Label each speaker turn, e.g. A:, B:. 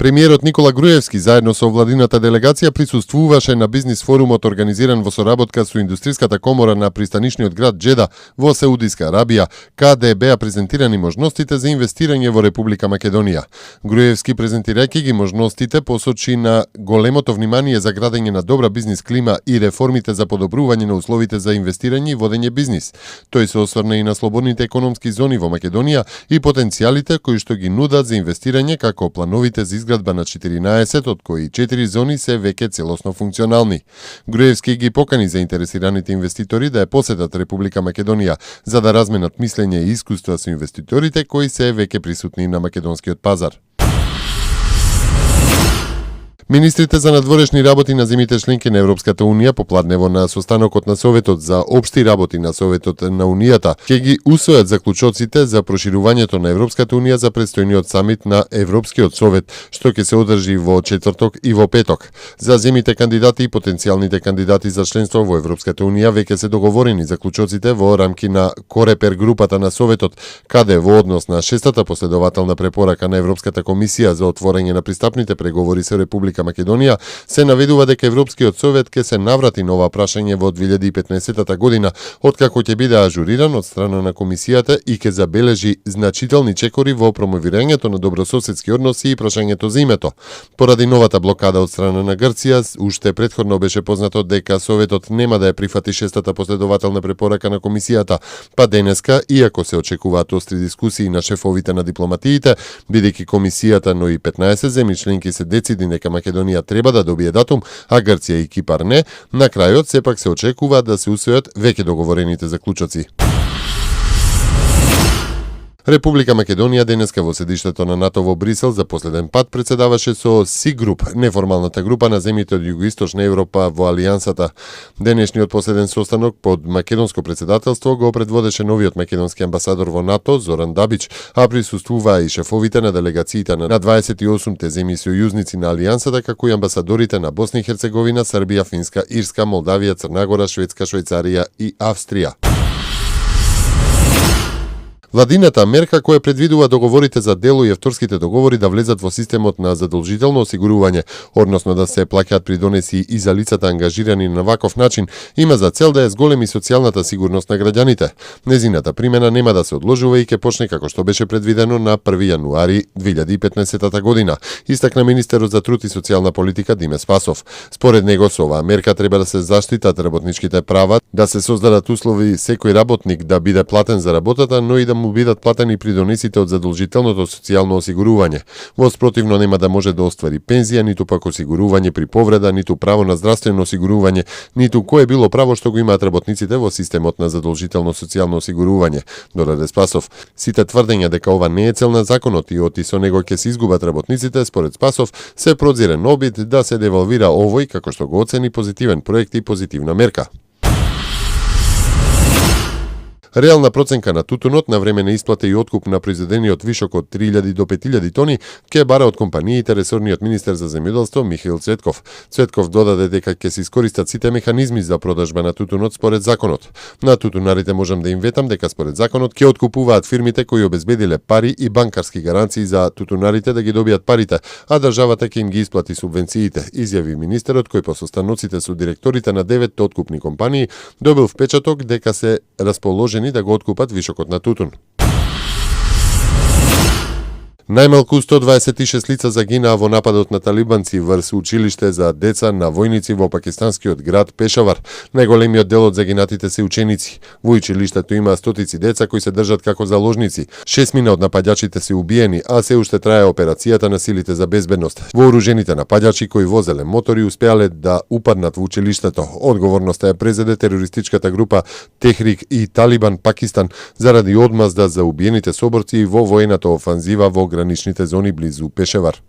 A: Премиерот Никола Груевски заедно со владината делегација присуствуваше на бизнис форумот организиран во соработка со индустриската комора на пристанишниот град Джеда во Саудиска Арабија, каде беа презентирани можностите за инвестирање во Република Македонија. Груевски, презентирајќи ги можностите, посочи на големото внимание за градење на добра бизнис клима и реформите за подобрување на условите за инвестирање и водење бизнис. Тој се осврна и на слободните економски зони во Македонија и потенцијалите кои што ги нудат за инвестирање, како плановите за изградба на 14, од кои 4 зони се веќе целосно функционални. Груевски ги покани заинтересираните инвеститори да ја посетат Република Македонија за да разменат мислење и искуства со инвеститорите кои се веќе присутни на македонскиот пазар. Министрите за надворешни работи на земјите членки на Европската Унија попладнево на состанокот на Советот за општи работи на Советот на Унијата ќе ги усвојат заклучоците за проширувањето на Европската Унија за предстојниот самит на Европскиот Совет, што ќе се одржи во четврток и во петок. За земјите кандидати и потенцијалните кандидати за членство во Европската Унија веќе се договорени заклучоците во рамки на Корепер групата на Советот, каде во однос на шестата последователна препорака на Европската комисија за отворање на пристапните преговори со Република Македонија, се наведува дека Европскиот совет ќе се наврати на ова прашање во 2015 година, откако ќе биде ажуриран од страна на комисијата и ќе забележи значителни чекори во промовирањето на добрососедски односи и прашањето за името. Поради новата блокада од страна на Грција, уште претходно беше познато дека советот нема да ја прифати шестата последователна препорака на комисијата, па денеска, иако се очекуваат остри дискусии на шефовите на дипломатиите, бидејќи комисијата, но и 15 земји членки се децидни дека Македонија треба да добие датум, а Грција и Кипар не, на крајот сепак се очекува да се усвојат веќе договорените заклучоци. Република Македонија денеска во седиштето на НАТО во Брисел за последен пат председаваше со СИГРУП, неформалната група на земјите од југоисточна Европа во Алијансата. Денешниот последен состанок под македонско председателство го предводеше новиот македонски амбасадор во НАТО Зоран Дабич, а присуствуваа и шефовите на делегациите на 28-те земји сојузници на Алијансата, како и амбасадорите на Босна и Херцеговина, Србија, Финска, Ирска, Молдавија, Црнагора, Шведска, Швајцарија и Австрија. Владината мерка која предвидува договорите за дело и авторските договори да влезат во системот на задолжително осигурување, односно да се плаќаат придонеси и за лицата ангажирани на ваков начин, има за цел да ја зголеми социјалната сигурност на граѓаните. Незината примена нема да се одложува и ќе почне како што беше предвидено на 1 јануари 2015 година, истакна министерот за труд и социјална политика Диме Спасов. Според него со оваа мерка треба да се заштитат работничките права, да се создадат услови секој работник да биде платен за работата, но и да му бидат платени придонесите од задолжителното социјално осигурување. Во спротивно нема да може да оствари пензија, ниту пак осигурување при повреда, ниту право на здравствено осигурување, ниту кое било право што го имаат работниците во системот на задолжително социјално осигурување, додаде Спасов. Сите тврдења дека ова не е цел на законот и оти со него ќе се изгубат работниците, според Спасов, се прозирен обид да се девалвира овој, како што го оцени, позитивен проект и позитивна мерка. Реална проценка на тутунот на време на исплата и откуп на произведениот вишок од 3000 до 5000 тони ќе бара од компаниите ресорниот министер за земјоделство Михаил Цветков. Цветков додаде дека ќе се искористат сите механизми за продажба на тутунот според законот. На тутунарите можам да им ветам дека според законот ќе откупуваат фирмите кои обезбедиле пари и банкарски гаранции за тутунарите да ги добијат парите, а државата ќе им ги исплати субвенциите, изјави министерот кој по состаноците со директорите на 9 откупни компании добил впечаток дека се расположени да го откупат вишокот на тутун. Најмалку 126 лица загинаа во нападот на талибанци врз училиште за деца на војници во пакистанскиот град Пешавар. Најголемиот дел од загинатите се ученици. Во училиштето има стотици деца кои се држат како заложници. 6 од нападачите се убиени, а се уште трае операцијата на силите за безбедност. Вооружените нападачи кои возеле мотори успеале да упаднат во училиштето. Одговорноста ја презеде терористичката група Техрик и Талибан Пакистан заради одмазда за убиените соборци во воената офанзива во граничните зони близу Пешевар.